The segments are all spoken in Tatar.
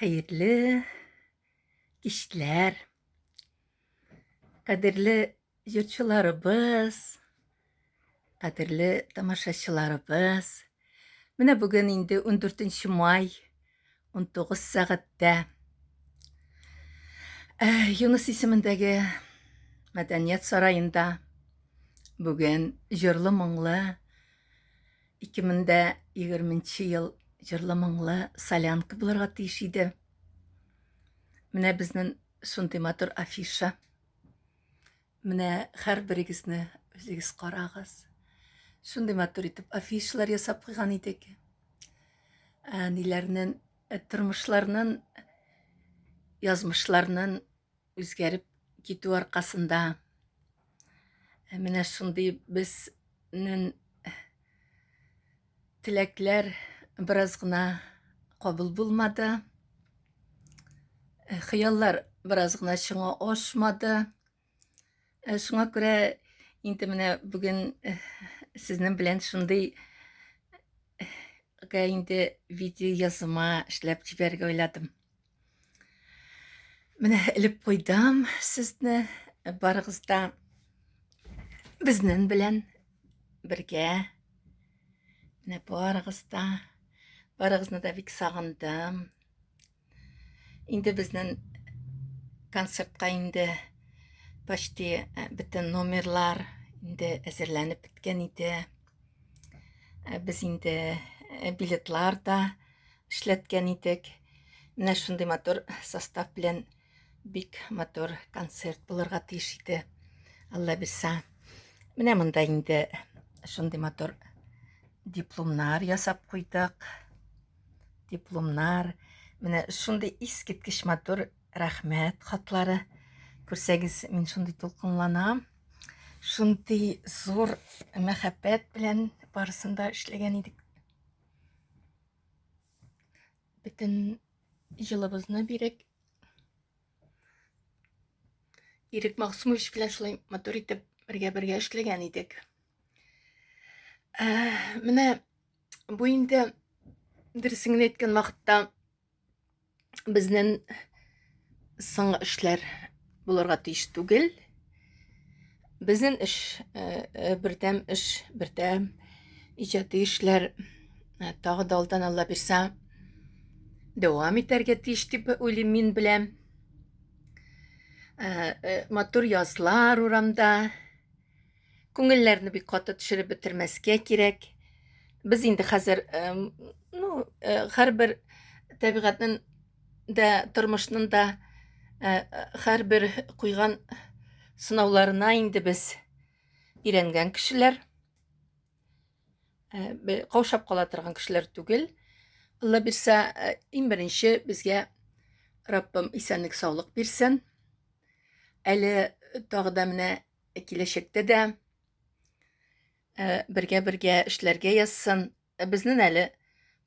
Хәерле кичләр. Кадерле җырчыларыбыз, кадерле тамашачыларыбыз. Менә бүген инде 14 май, 19 сәгатьтә э, Юныс исемендәге мәдәният сараенда бүген җырлы моңлы 2020 ел җырлы моңлы солянка булырга тиеш иде. Менә безнең шундый матур афиша. Менә һәрберегезне үзегез карагыз. Шундый матур итеп афишалар ясап куйган идек. Әниләрнең э, тормышларының, язмышларының үзгәреп китү аркасында э, менә шундый безнең теләкләр бераз гына кабул булмады. Э, хыяллар бераз гына чыңа ашмады. Э, шуңа күрә инде менә бүген э, сезнең белән шундый инде видео язма эшләп җибәрергә уйладым. Менә элеп куйдым сезне барыгыз да безнең белән бергә. Менә барыгыз да, барыгызны да бик сагындым. Инде безнең концертка инде почти э, бөтен номерлар инде әзерләнеп беткән иде. Э, без инде э, билетлар да эшләткән идек. Менә шундый матур состав белән бик матур концерт булырга тиеш иде. Алла бирсә. Менә монда инде шундый матур дипломнар ясап куйдык. Дипломнар. Менә шундый искиткеч матур рәхмәт хатлары. Күрсәгез, мин шундый дулкынланам. Шундый зур мәхәббәт белән барысын да эшләгән идек. Бөтен җылыбызны бирек. Ирек Максумович белән шулай матур итеп бергә-бергә эшләгән идек. Ә, менә бу инде дөресен генә әйткән вакытта безнең соңгы эшләр булырга тиеш түгел. Безнең эш э, э, бердәм эш, бердәм иҗади эшләр э, тагы да алдан Алла бирсә дәвам итәргә тиеш дип уйлыйм мин беләм. Матур язлар урамда. Күңелләрне бик каты төшереп бетермәскә кирәк. Без инде хәзер, ну, һәрбер табигатьнең дә, тормышның да һәрбер куйган сынауларына инде без өйрәнгән кешеләр. Каушап кала торган кешеләр түгел. Алла бирсә, иң беренче безгә Раббым исәнлек, саулык бирсен. Әле тагы да менә киләчәктә дә бергә-бергә эшләргә язсын. Безнең әле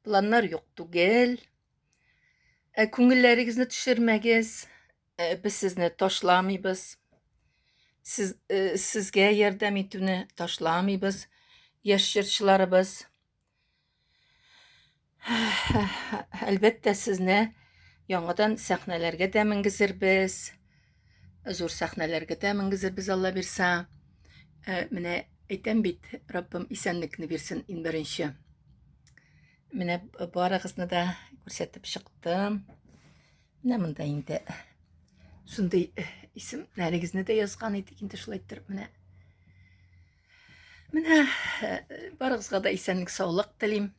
планнар юк түгел. Күңелләрегезне төшермәгез. Без сезне ташламыйбыз. Сез, сезгә ярдәм итүне ташламыйбыз, яшь җырчыларыбыз. Әлбәттә, сезне яңадан сәхнәләргә дә менгезербез. Зур сәхнәләргә дә менгезербез, Алла бирсә. Ә, менә әйтәм бит, Раббым исәнлекне бирсен иң беренче. Менә барыгызны да күрсәтеп чыктым. Менә монда инде шундый исемнәрегезне дә язган идек инде шулай иттереп менә. Менә э, барыгызга да исәнлек, саулык телим.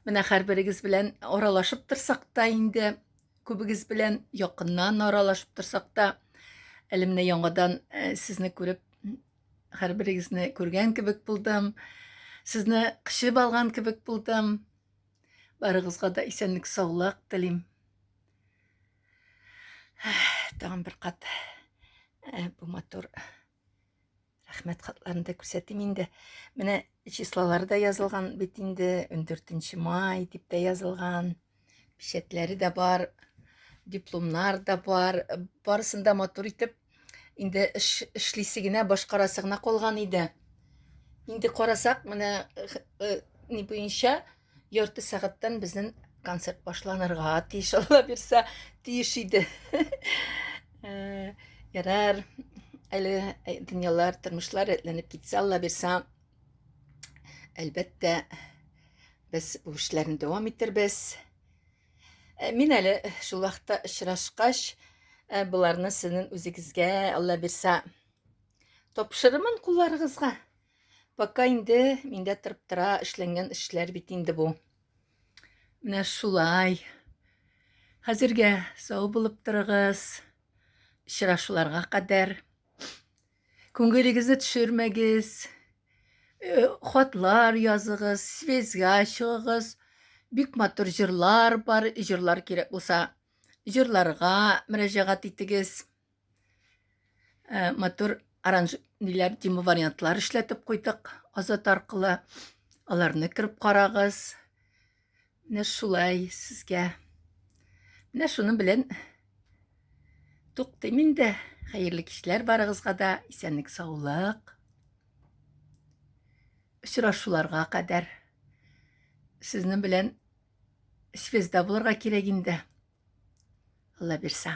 Менә һәрберегез белән аралашып торсак та инде, күбегез белән якыннан аралашып торсак та, әле менә яңадан э, сезне күреп, һәрберегезне күргән кебек булдым. Сезне кочып алган кебек булдым. Барыгызга да исәнлек, саулык телим. Тагын бер кат э, бу матур Рәхмәт хатларын да күрсәтим инде. Менә числолары да язылган бит инде, 14 май дип тә язылган. Печәтләре дә бар, дипломнар да бар. Барысын да матур итеп инде эш, эшлисе генә, башкарасы гына калган иде. Инде карасак, менә э, ни буенча. Ярты сәгатьтән безнең концерт башланырга тиеш, Алла бирсә, тиеш иде. Э, ярар, әле э, дөньялар, тормышлар рәтләнеп китсә, Алла бирсә, әлбәттә, без бу эшләрне дәвам итербез. Э, мин әле шул вакытта очрашкач, боларны сезнең үзегезгә, Алла бирсә, тапшырырмын кулларыгызга. Пока инде миндә торып тора эшләнгән эшләр бит инде бу. Менә шулай. Хәзергә сау булып торыгыз. Очрашуларга кадәр. Күңелегезне төшермәгез. Э, хатлар языгыз, связьга чыгыгыз. Бик матур җырлар бар, җырлар кирәк булса, җырларга мөрәҗәгать итегез. Э, матур аранж ниләр демо вариантлар эшләтеп куйдык Азат аркылы. Аларны кереп карагыз. Менә шулай сезгә. Менә шуның белән туктыйм инде. Хәерле кичләр барыгызга да, исәнлек, саулык. Очрашуларга кадәр сезнең белән связьда булырга кирәк инде. Алла бирсә.